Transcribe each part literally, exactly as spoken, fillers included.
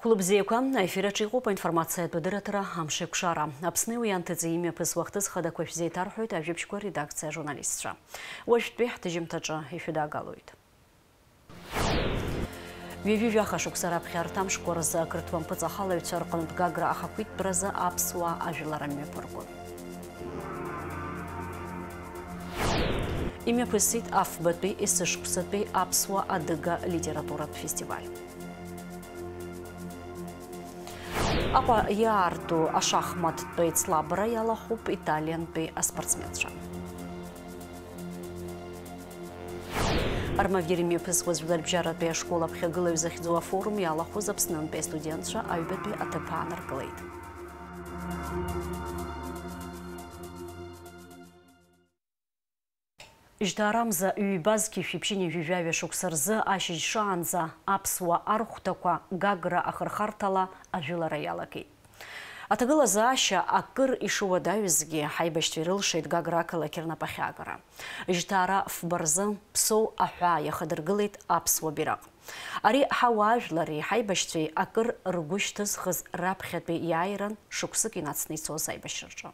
Хәлыбзиақәа, аефир аҿы иҟоуп аинформациатә адырраҭара «Амшеикәшара». Аԥсни уи анҭыҵи имҩаԥысуа ахҭыс хадақәа шәзеиҭарҳәоит ажәабжьқәа редакциа ажурналистцәа. Уажәтәи ҳҭыжьымҭаҿы ишәыдагалоит. Ҩажәи жәаха шықәса раԥхьа арҭ амшқәа рзы ақырҭуа мпыҵахалаҩцәа рҟынтә Гагра ахақәиҭтәразы аԥсуаа ажәылара мҩаԥыргон. Имҩаԥысит афбатәи есышықәсатәи аԥсуа-адыга литературатә фестиваль. Аҟәа иаарту ашахматтә еицлабра иалахәуп италиантәи аспортсменцәа. Армавир имҩаԥысуаз жәларбжьаратәи ашкол аԥхьагылаҩ захьӡу афорум иалахәыз Аԥснынтәи астудентцәа аҩбатәи аҭыԥ ааныркылеит. Жьҭаарамза ҩба зқьи жәшәи ԥшьынҩажәи жәаҩа шықәса рзы ашьыжь шаанӡа аԥсуа архәҭақәа Гагра ахырхарҭала ажәылара иалагеит. Аҭагылазаашьа акыр ишыуадаҩызгьы, ҳаибашьцәа ирылшеит Гагра ақалақь рнапы ахьаагара. Жьҭаара фба рзы Ԥсоу аҳәаа иахадыргылеит аԥсуа бираҟ. Ари ҳауаажәлари ҳаибашьцәеи акыр ргәы шьҭызхыз раԥхьатәи иааиран шықәсык инацны ицоз аибашьраҿы.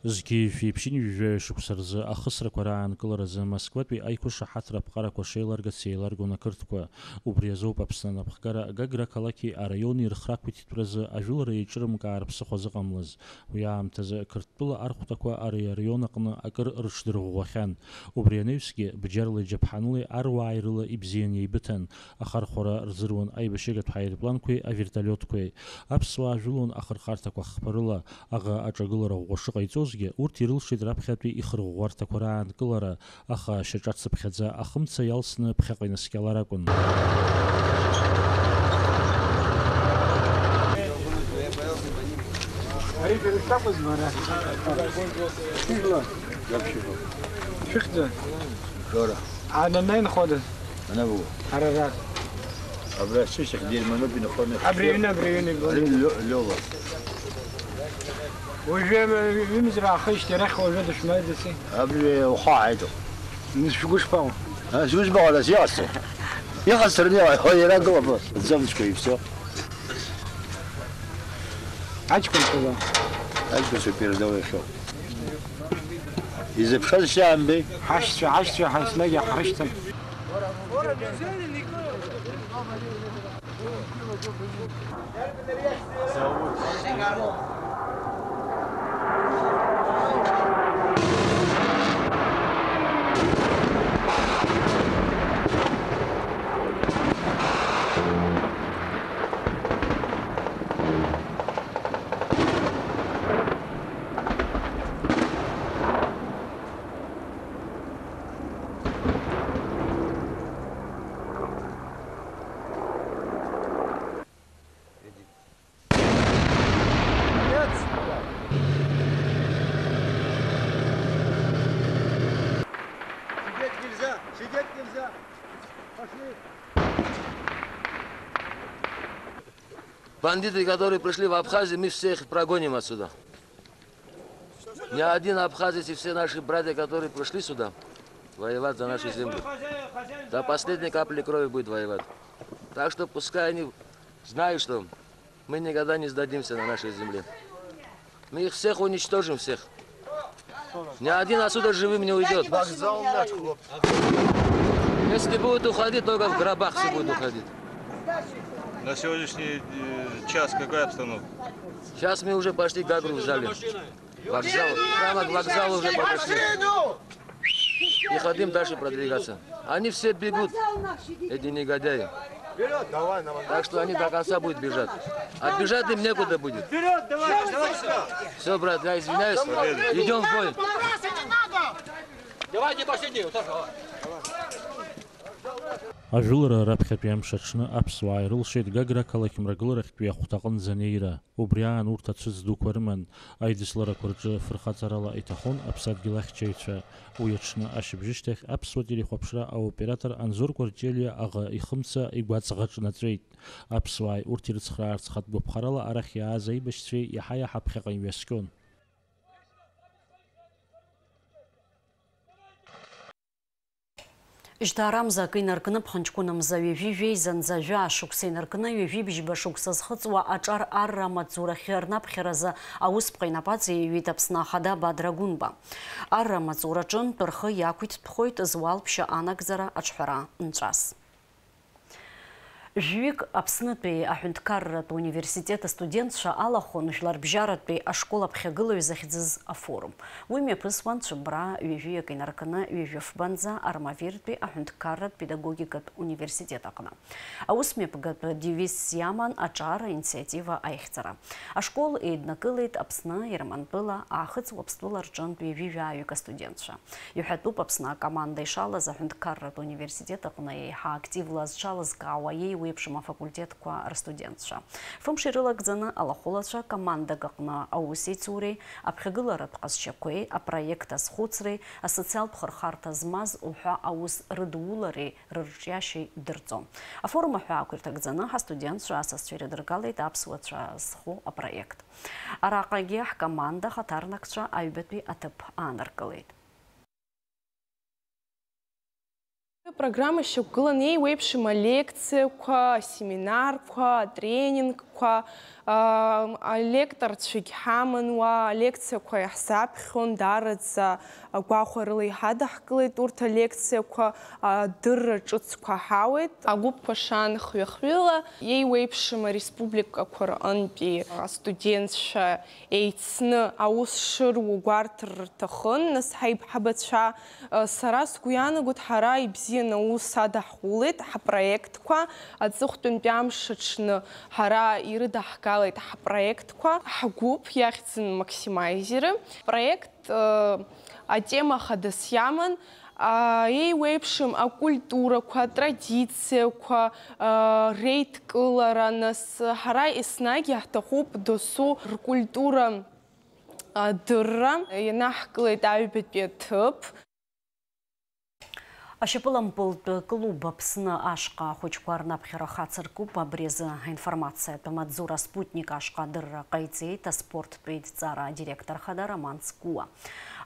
Зқьи жәшәи ԥшьынҩажәи жәаҩа шықәса рзы ахысрақәа раанкыларазы Москватәи аиқәышаҳаҭра аԥҟарақәа шеиларгац еиларгон ақырҭқәа. Убри азоуп Аԥсны анапхгара Гагра ақалақьи араиони рхы рақәиҭтәразы ажәылара еиҿырымкаар ԥсыхәа зыҟамлаз. Уи аамҭазы Қырҭтәыла архәҭақәа ари араион аҟны акыр рыҽдырӷәӷәахьан. Убри анаҩсгьы, бџьарла иџьаԥҳанылеи аруааи рыла ибзиан еибыҭан, ахархәара рзыруан аибашьыгатә ҳаирпланқәеи авертолиотқәеи. Аԥсуаа жәылон ахырхарҭақәа хԥа рыла. Аӷа аҿагылара ӷәӷәа шыҟаиҵозгьы, урҭ ирылшеит раԥхьатәи ихырӷәӷәарҭақәа раанкылара, аха шьаҿацыԥхьаӡа ахымца иалсны ԥхьаҟа инаскьалар акәын. Шәыхьӡ? Жора. Ана наинхода? Ана бу. Арарат. Абра сышьҭахь дирманоуп инхоны. Абри аҩны, абри аҩны ибон. Ари Лё-, Лёва. Уажәы ҩымз раахижьҭеи арахь уажәы дышәмааидаци? Абри ухы ааиҭо. Шәгәы шԥаҟоу? А, сгәы збаҟалаз иҟасҵо. Иҟасҵараны иҟа-, иара гылаба. Дзамцкәа ивсо. Аҷкәынцәа ла. Аҷкәынцәа передовой иахьоу. Изыԥшыз шьаамбеи? Ҳашьцәа, ҳашьцәа, ҳа еснагь иаҳрышьҭан. Сидеть нельзя! Сидеть нельзя! Пошли! Бандиты, которые пришли в Абхазию, мы всех прогоним отсюда. Ни один абхазец и все наши братья, которые пришли сюда воевать за нашу землю, до последней капли крови будет воевать. Так что пускай они знают, что мы никогда не сдадимся на нашей земле. Мы их всех уничтожим, всех. Ни один отсюда живым не уйдет. Вокзал наш, хлопцы. Если будут уходить, только в гробах все будут уходить. На сегодняшний, э, час какая обстановка? Сейчас мы уже почти Гагру взяли. Вокзал, прямо к вокзалу уже подошли. И хотим дальше продвигаться. Они все бегут, эти негодяи. Так что они до конца будут бежать. Отбежать им некуда будет. Все, брат, я извиняюсь. Идем в бой. Давайте последний, вот так, давай. Ажәылара раԥхьатәи амш аҽны аԥсуаа ирылшеит Гагра ақалақь мрагыларахьтәи ахәҭаҟынӡа анеира. Убри аан урҭ ацәыӡ дуқәа рыман. Аидысларақәа рҿы фырхаҵарала иҭахон аԥсадгьыл ахьчаҩцәа. Уи аҽны ашьыбжьышьҭахь аԥсуа телехәаԥшра аоператор Анзор Кәарҷелиа аӷа ихымца игәаҵӷа ҿнаҵәеит. Аԥсуааи урҭ ирыцхраарц хатә гәаԥхарала арахь иааз аибашьцәеи иаҳа-иаҳа ԥхьаҟа имҩаскьон. Жьҭаарамза акы инаркны, ԥхынҷкәынымза ҩажәи жәеизанӡа жәаа шықәса инаркны, ҩажәи бжьба шықәса зхыҵуа аҿар арра амаҵзурахьы рнаԥхьаразы аусԥҟа инапаҵаиҩит Аԥсны Ахада Бадра Гәынба. Арра амаҵураҿынтә рхы иақәиҭтәхоит зуалԥшьа анагӡара аҿҳәара нҵәас. Жәҩык Аԥснытәи аҳәынҭқарратә университет астудентцәа алахәын жәларбжьаратәи ашкол аԥхьагылаҩ захьӡыз афорум. Уи мҩаԥысуан Цәыббра ҩажәиак инаркны ҩажәи фбанӡа Армавиртәи аҳәынҭқарратә педагогикатә университет аҟны. Аусмҩаԥгатә девизс иаман аҿар, инициатива аихьӡара. Ашкол еиднакылеит Аԥсны, Ермантәыла, Аахыҵ Уаԥстәыла рҿынтә ҩажәи жәаҩык астудентцәа. Иҳәатәуп Аԥсны акоманда ишалаз аҳәынҭқарратә университет аҟны еиҳа активла зҽалызкаауа еиуеиԥшым афакультетқәа рыстудентцәа. Фымш ирылагӡаны алахәылацәа командак аҟны аусеицуреи, аԥхьагыларатә ҟазшьақәеи, апроект азхәыцреи, асоциалтә хырхарҭа змаз уҳәа аус рыдулареи рырҿиашьеи дырҵон. Афорум аҳәаақәа ирҭагӡаны ҳастудентцәа асасцәа ирыдыргалеит аԥсуацәа зху апроект. Араҟагьы ҳкоманда ахаҭарнакцәа аҩбатәи аҭыԥ ааныркылеит. Апрограмма шьақәгылан еиуеиԥшым алекциақәа, асеминарқәа, атренингқәа, аа, алекторцәагь ҳаман уа, алекциақәа иаҳзаԥхьон, даараӡа агәахәарыла иҳадаҳкылеит урҭ алекциақәа, адырра ҿыцқәа ҳауеит. Агәыԥқәа шаанхҩахҩыла еиуеиԥшым ареспубликақәа рҟынтәи астудентцәа еицны аус шыруа гәарҭар рҭахын, нас ҳаип-, ҳабацәа, сара сгәы иаанагоит, ҳара ибзианы аус адаҳулеит, ҳапроектқәа аҵыхәтәантәи амш аҽны ҳара ирыдаҳгалеит ҳапроектқәа, ҳгәыԥ иахьӡын Максимайзеры. Проект, э, атема хадас иаман, а, еиуеиԥшым акультурақәа, атрадициақәа, а, реидкылара, нас ҳара еснагь иаҳҭахуп досу ркультура адырра, ианаҳкылеит аҩбатәи аҭыԥ. Ашьапылампылтә клуб Аԥсны ашҟа ахәыҷқәа рнаԥхьара хацыркуп. Абри азы аинформациатә амаҵзура Спутник ашҟа адырра ҟаиҵеит аспорттә еидҵара адиректор хада Роман Цкуа.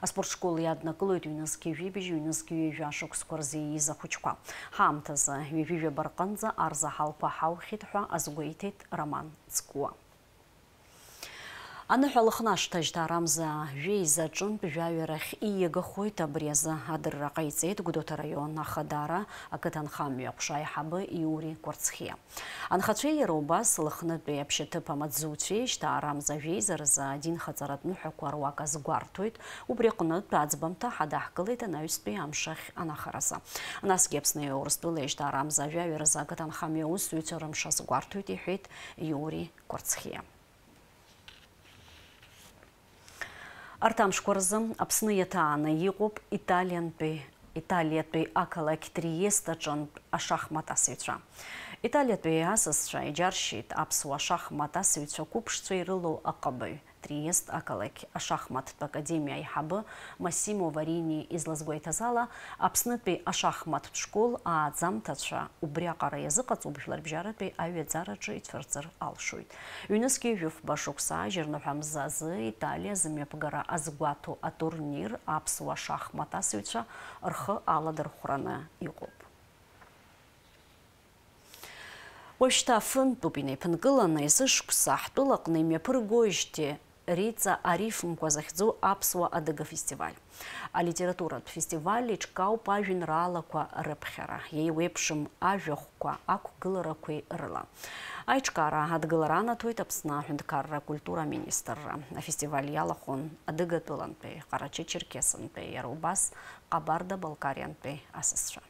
Аспорт школ иаднакылоит ҩнызқьи жәибжь, ҩнызқьи ҩажәа шықәсқәа рзы ииз ахәыҷқәа. Ҳаамҭазы ҩажәи жәаба рҟынӡа арзаҳалқәа ҳаухьеит ҳәа азгәеиҭеит Роман Цкуа. Аныҳәа Лыхнашҭа Жьҭаарамза жәеиза аҿынтә жәаҩа рахь ииагахоит. Абри азы адырра ҟаиҵеит Гәдоуҭа араион Ахадара ақыҭанхамҩа аҟәша аиҳабы Иури Кәарцхиа. Анхацәеи иара убас Лыхнытәи аԥшьаҭыԥ амаҵзуҩцәеи Жьҭаарамза жәеиза рзы адинхаҵаратә ныҳәақәа руак азгәарҭоит. Убри аҟнытә аӡбамҭа ҳадаҳкылеит анаҩстәи амш ахь анахаразы. Насгьы Аԥсни Урыстәылеи Жьҭаарамза жәаҩа рзы ақыҭанхамҩа аусзуҩцәа рымш азгәарҭоит, иҳәеит Иури Кәарцхиа. Арҭ амшқәа рзы Аԥсны иаҭааны иҟоуп италиантәи, италиатәи ақалақь Триест аҿынтә ашахмат асыҩцәа. Италиатәи асасцәа иџьаршьеит аԥсуа шахмат асыҩцәа қәыԥшцәа ирылоу аҟыбаҩ, Триест ақалақь ашахматтә академиа аиҳабы Массимо Варини излазгәеиҭаз ала, Аԥснытәи ашахматтә школ ааӡамҭацәа убриаҟара иазыҟаҵоуп, жәларбжьаратәи аҩаӡараҿы ицәырҵыр алшоит. Ҩнызқьи жәафба шықәса ажьырныҳәа мзазы Италиа зымҩаԥгара азгәаҭоу атурнир аԥсуа шахмат асыҩцәа рхы аладырхәраны иҟоуп. Уажәшьҭа афынтәуп инеиԥынкыланы, есышықәса ҳтәылаҟны имҩаԥыргоижьҭеи Риҵа арифмқәа захьӡу аԥсуа адыга фестиваль. Алитературатә фестиваль иҿкаауп ажәеинраалақәа рыԥхьара, иеиуеиԥшым ажәахәқәа, ақәгыларақәеи рыла. Аиҿкаара адгылара анаҭоит Аԥсны аҳәынҭқарра акультура аминистрра. Афестиваль иалахәын адыгатәылантәи, ҟарачы-черкесынтәи, иара убас Ҟабарда-Балкариантәи асасцәа.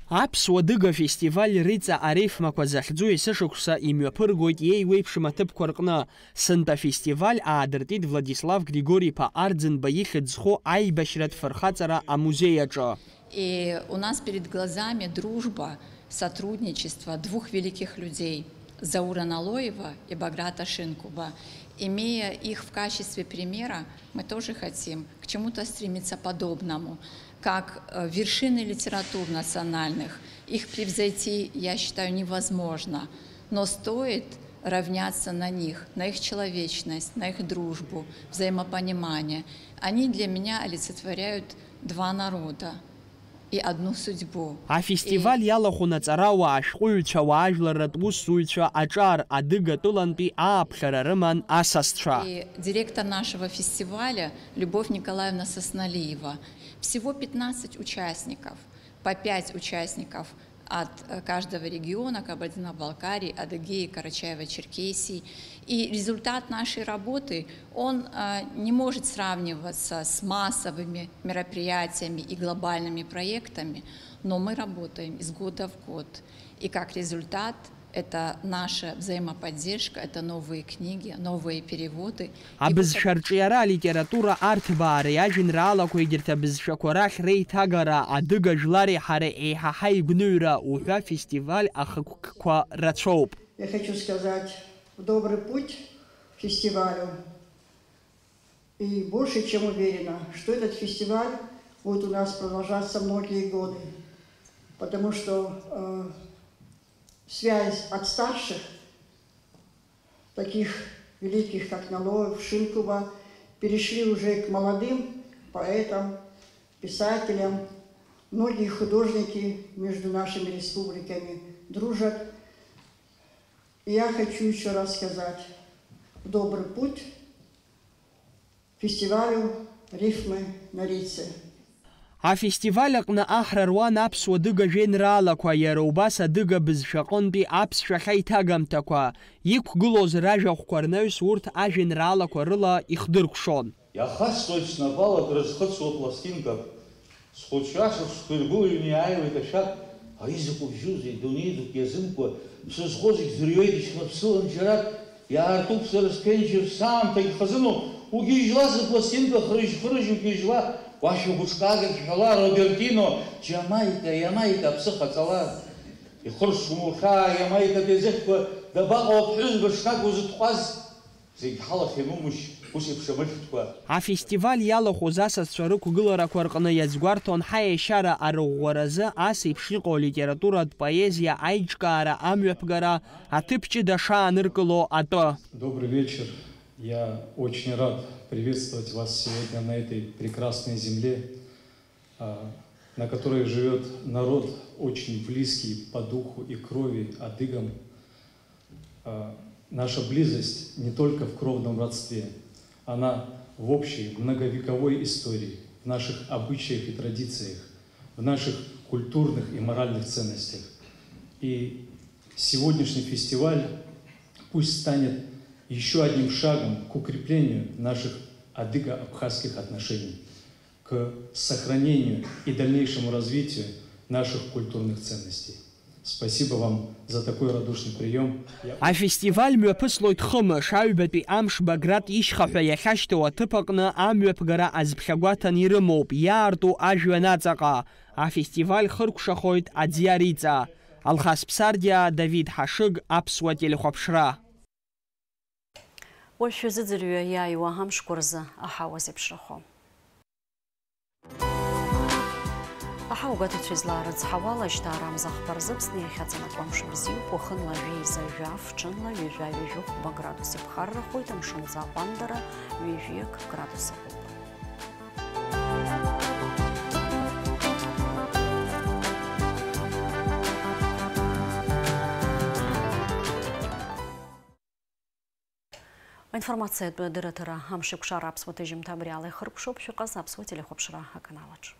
Аԥсуа-адыга фестиваль Риҵа арифмақәа захьӡу есышықәса имҩаԥыргоит иеиуеиԥшым аҭыԥқәа рҟны. Сынтә афестиваль аадыртит Владислав Григори-иԥа Арӡынба ихьӡ зху аибашьратә фырхаҵара амузеи аҿы. И у нас перед глазами дружба, сотрудничество двух великих людей, Заура Налоева и Баграта Шинкуба. Имея их в качестве примера, мы тоже хотим к чему-то стремиться подобному. Как, э, вершины литератур национальных, их превзойти, я считаю, невозможно. Но стоит равняться на них, на их человечность, на их дружбу, взаимопонимание. Они для меня олицетворяют два народа. и одну судьбу. Афестиваль иалахәын аҵарауаа, ашәҟәыҩҩцәа, ауаажәларратә усзуҩцәа, аҿар, адыгатәылантәи ааԥхьара рыман асасцәа. И директор нашего фестиваля Любовь Николаевна Сосналиева. Всего пятнадцать участников, по пять участников от, э, каждого региона: Кабардино-Балкарии, Адыгеи, Карачаево-Черкесии. И результат нашей работы, он, э, не может сравниваться с массовыми мероприятиями и глобальными проектами, но мы работаем из года в год. И как результат, это наша взаимоподдержка, это новые книги, новые переводы. И вот Абызшәа рҿиара, алитература арҭбаареи ажәеинраалақәа, егьырҭ абызшәақәа рахь реиҭагара, адыга жәлари ҳареи еиҳа ҳаигәныҩра уҳәа фестиваль ахықәкқәа рацәоуп. Я хочу сказать, в добрый путь фестивалю. И больше чем уверена, что этот фестиваль будет у нас продолжаться многие годы, потому что, э, связь от старших, таких великих, как Налоев, Шилкуба, перешли уже к молодым поэтам, писателям. Многие художники между нашими республиками дружат. И я хочу еще раз сказать: в добрый путь фестивалю «Рифмы на Рице». Афестиваль аҟны аҳра руан аԥсуа-адыга жәеинраалақәа, иара убас адыга бызшәаҟынтәи аԥсшәахь аиҭагамҭақәа, иқәгылоз ражәахәқәа рнаҩс урҭ ажәеинраалақәа рыла ихдыркәшон. Иахасҵоит снапала акрызхыҵуа пластинкак. Схәыҷра шықәсқәа иргәылҩны иааиуеит ашәак, ари закәу бжьузеи, дунеи дук иазымкуа, сызхо зегь ӡырҩуеит ишьхныԥсылан џьарак, иаартуп сара сԥенџьыр, саамҭагь хазыноуп, угьежьла сыпластинка хрыжь-хрыжь угьежьла, уашәа гәыҿкаак ҳәала, Робертино, Џьамаика, Иамаика, аԥсыха ҵала. Ихыршәшәым ухьаа Иамаикатәи азыхьқәа дабаҟоу аԥҳәызба ҽнак узытҟәаз? Зегь ҳалахь ианумышь, ус еиԥш амыхьтәқәа. Афестиваль иалахәыз асасцәа рықәгыларақәа рҟны иазгәарҭон ҳаиашьара арыӷәӷәаразы ас еиԥш иҟоу алитературатә поезиа аиҿкаара амҩаԥгара аҭыԥ ҷыда шааныркыло атәы. Добрый вечер. Я очень рад приветствовать вас сегодня на этой прекрасной земле, а, на которой живёт народ, очень близкий по духу и крови адыгам. А, наша близость не только в кровном родстве, она в общей многовековой истории, в наших обычаях и традициях, в наших культурных и моральных ценностях. И сегодняшний фестиваль пусть станет ещё одним шагом к укреплению наших адыго-абхазских отношений, к сохранению и дальнейшему развитию наших культурных ценностей. Спасибо вам за такой радушный приём. Я Афестиваль мҩаԥыслоит хымш, аҩбатәи амш Баграт ишьхаҳәа иахьашьҭоу аҭыԥ аҟны амҩаԥгара азԥхьагәаҭан ирымоуп, иаарту ажәҩан аҵаҟа. Афестиваль хыркәшахоит Аӡиар иҵа. Алхас Ԥсардиа, Давид Ҳашыг, Аԥсуа телехәаԥшра. Уажә шәазыӡырҩы иааиуа амшқәа рзы аҳауа зеиԥшрахо. Аҳауагәаҭацәа излаарыцҳауала, ажьҭаара амза ахԥа рзы Аԥсны иахьаҵанакуа амш бзиоуп, уахынла жәеиза жәаф, ҽынла ҩажәа-ҩажәихәба градус иԥхаррахоит, амшынӡы аҟәандара ҩажәи акы градус ыҟоуп. Аинформациатә дырраҭара амшеикәшара аԥсуа ҭыжьымҭа абри ала ихыркәшоуп, шәыҟаз аԥсуа телехәаԥшра аканалаҿ.